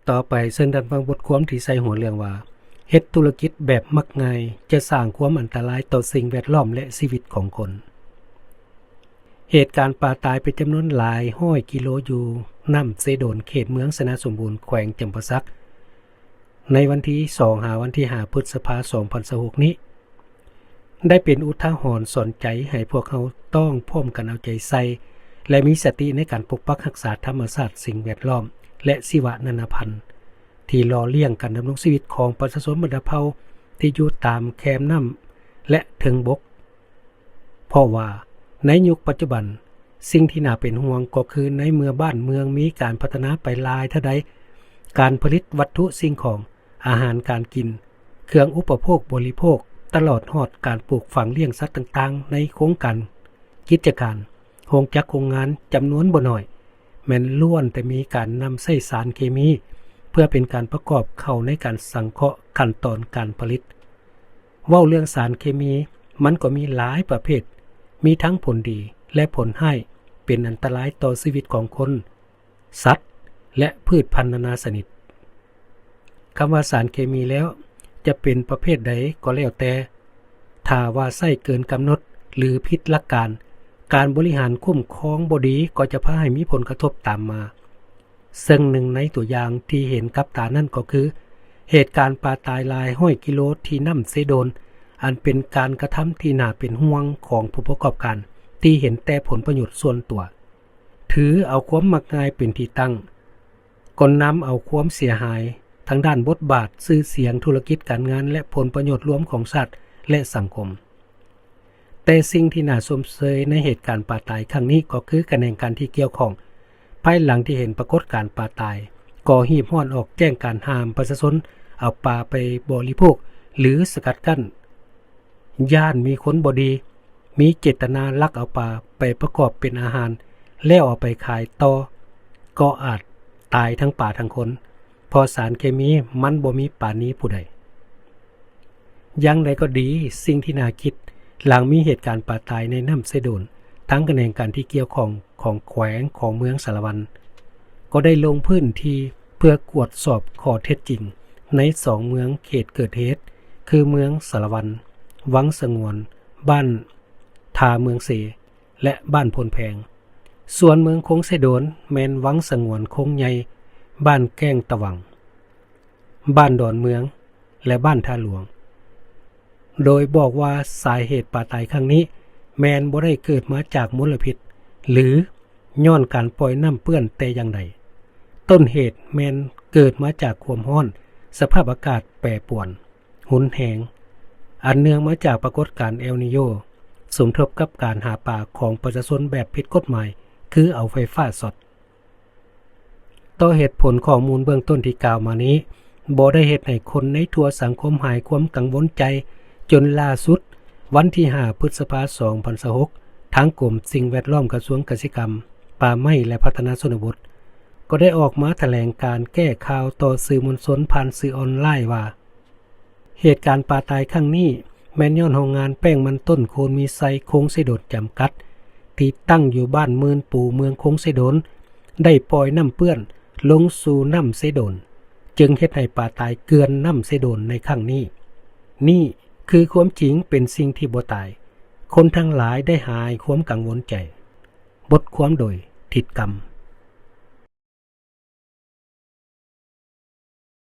ຕໍ່ໄປເຊີນທ່ານຟັງບົດຄວາມທີ່ໃສ່ຫົວເລື່ອງວ່າ ເຮັດທຸລະກິດແບບມັກງ່າຍ ຈະສ້າງຄວາມອັນຕະລາຍຕໍ່ສິ່ງແວດລ້ອມ ແລະ ຊີວິດຂອງຄົນ. ເຫດການປາຕາຍເປັນຈຳນວນຫຼາຍຮ້ອຍກິໂລຢູ່ນ້ຳເຊໂດນ ເຂດເມືອງຊະນະສົມບູນ ແຂວງຈຳປາສັກ ໃນວັນທີສອງ ຫາວັນທີຫ້າ ພຶດສະພາ ສອງພັນຊາວຫົກນີ້ ໄດ້ເປັນອຸທາຫອນສອນໃຈໃຫ້ພວກເຮົາຕ້ອງພ້ອມກັນເອົາໃຈໃສ່ ແລະ ມີສະຕິໃນການປົກປັກຮັກສາທຳມະຊາດ, ສິ່ງແວດລ້ອມ ແລະ ຊີວະນານາພັນ ທີ່ຫຼໍ່ລ້ຽງການດຳລົງຊີວິດຂອງປະຊາຊົນບັນດາເຜົ່າທີ່ຢູ່ຕາມແຄມນ້ຳ ແລະ ເທິງບົກ. ເພາະວ່າໃນຍຸກປັດຈຸບັນ, ສິ່ງທີ່ໜ້າເປັນຫ່ວງກໍຄືໃນເມື່ອບ້ານເມືອງມີການພັດທະນາໄປຫຼາຍເທົ່າໃດ, ການຜະລິດວັດຖຸສິ່ງຂອງ, ອາຫານການກິນ, ເຄື່ອງອຸປະໂພກບໍລິໂພກ, ຕະຫຼອດຮອດການປູກຝັງລ້ຽງສັດຕ່າງໆ ໃນໂຄງການ, ກິດຈະການ, ໂຮງຈັກໂຮງງານຈຳນວນບໍ່ໜ້ອຍ ແມ່ນລ້ວນແຕ່ມີການນຳໃຊ້ສານເຄມີ ເພື່ອເປັນການປະກອບເຂົ້າໃນການສັງເຄາະຂັ້ນຕອນການຜະລິດ. ເວົ້າເລື່ອງສານເຄມີ, ມັນກໍມີຫຼາຍປະເພດ, ມີທັງຜົນດີ ແລະ ຜົນຮ້າຍ, ເປັນອັນຕະລາຍຕໍ່ຊີວິດຂອງຄົນ, ສັດ ແລະ ພືດພັນນານາຊະນິດ. ຄຳວ່າສານເຄມີແລ້ວ ຈະເປັນປະເພດໃດກໍແລ້ວແຕ່, ຖ້າວ່າໃຊ້ເກີນກຳນົດ ຫຼື ຜິດຫຼັກການ, ການບໍລິຫານຄຸ້ມຄອງບໍ່ດີກໍຈະພາໃຫ້ມີຜົນກະທົບຕາມມາ. ເຊິ່ງໜຶ່ງໃນຕົວຢ່າງທີ່ເຫັນກັບຕານັ້ນກໍຄື ເຫດການປາຕາຍຫຼາຍຮ້ອຍກິໂລທີ່ນ້ຳເຊໂດນ, ອັນເປັນການກະທຳທີ່ໜ້າເປັນຫ່ວງຂອງຜູ້ປະກອບການທີ່ເຫັນແຕ່ຜົນປະໂຫຍດສ່ວນຕົວ, ຖືເອົາຄວາມມັກງ່າຍເປັນທີ່ຕັ້ງ, ກໍນຳເອົາຄວາມເສຍຫາຍທາງດ້ານບົດບາດ, ຊື່ສຽງ, ທຸລະກິດການງານ ແລະ ຜົນປະໂຫຍດລວມຂອງຊາດ ແລະ ສັງຄົມ. ແຕ່ສິ່ງທີ່ໜ້າຊົມເຊີຍໃນເຫດການປາຕາຍຄັ້ງນີ້ກໍຄືຂະແໜງການທີ່ກ່ຽວຂ້ອງ, ພາຍຫຼັງທີ່ເຫັນປາກົດການປາຕາຍ, ກໍຮີບຮ້ອນອອກແຈ້ງການຫ້າມປະຊາຊົນເອົາປາໄປບໍລິໂພກ ຫຼື ສະກັດກັ້ນ, ຢ້ານມີຄົນບໍ່ດີ ມີເຈດຕະນາລັກເອົາປາໄປປະກອບເປັນອາຫານ ແລ້ວເອົາໄປຂາຍຕໍ່ ກໍອາດຕາຍທັງປາທັງຄົນ, ເພາະສານເຄມີມັນບໍ່ມີປານີຜູ້ໃດ. ຢ່າງໃດກໍດີ, ສິ່ງທີ່ໜ້າຄິດ, ຫຼັງມີເຫດການປາຕາຍໃນນ້ຳເຊໂດນ, ທາງຂະແໜງການທີ່ກ່ຽວຂ້ອງຂອງແຂວງ, ຂອງເມືອງສາລະວັນ ກໍໄດ້ລົງພື້ນທີ່ເພື່ອກວດສອບຂໍ້ເທັດຈິງໃນສອງເມືອງເຂດເກີດເຫດ ຄືເມືອງສາລະວັນ, ວັງສະຫງວນ, ບ້ານທ່າເມືອງເຊ ແລະ ບ້ານໂພນແພງ. ສ່ວນເມືອງຄົງເຊໂດນ ແມ່ນວັງສະຫງວນຄົງໃຫຍ່, ບ້ານແກ້ງຕະວັງ, ບ້ານດອນເມືອງ ແລະ ບ້ານທ່າຫຼວງ, ໂດຍບອກວ່າສາເຫດປາຕາຍຄັ້ງນີ້ ແມ່ນບໍ່ໄດ້ເກີດມາຈາກມົນລະພິດ ຫຼື ຍ້ອນການປ່ອຍນ້ຳເປື້ອນແຕ່ຢ່າງໃດ. ຕົ້ນເຫດແມ່ນເກີດມາຈາກຄວາມຮ້ອນ, ສະພາບອາກາດແປປວນ, ຮຸນແຮງ, ອັນເນື່ອງມາຈາກປາກົດການເອລນີໂຍ ສົມທົບກັບການຫາປາຂອງປະຊາຊົນແບບຜິດກົດໝາຍ ຄືເອົາໄຟຟ້າຊັອດ. ຕໍ່ເຫດຜົນຂໍ້ມູນເບື້ອງຕົ້ນທີ່ກ່າວມານີ້ ບໍ່ໄດ້ເຮັດໃຫ້ຄົນໃນທົ່ວສັງຄົມຫາຍຄວາມກັງວົນໃຈ, ຈົນລ່າສຸດ ວັນທີຫ້າ ພຶດສະພາ ສອງພັນຊາວຫົກ ທາງກົມສິ່ງແວດລ້ອມ ກະຊວງກະສິກຳ, ປ່າໄມ້ ແລະ ພັດທະນາຊົນນະບົດ ກໍໄດ້ອອກມາຖະແຫຼງການແກ້ຂ່າວຕໍ່ສື່ມວນຊົນຜ່ານສື່ອອນລາຍວ່າ ເຫດການປາຕາຍຄັ້ງນີ້ ແມ່ນຍ້ອນໂຮງງານແປ້ງມັນຕົ້ນໂຄນມີໄຊ ຄົງເຊໂດນ ຈຳກັດ ທີ່ຕັ້ງຢູ່ບ້ານໝື່ນປູ ເມືອງຄົງເຊໂດນ ໄດ້ປ່ອຍນ້ຳເປື້ອນລົງສູ່ນ້ຳເຊໂດນ, ຈຶ່ງເຮັດໃຫ້ປາຕາຍເກືອນນ້ຳເຊໂດນໃນຄັ້ງນີ້. ນີ້ຄືຄວາມຈິງເປັນສິ່ງທີ່ບໍ່ຕາຍ. ຄົນທັງຫຼາຍໄດ້ຫາຍຄວາມກັງວົນໃຈ. ບົດຄວາມໂດຍ ທິດກຳ.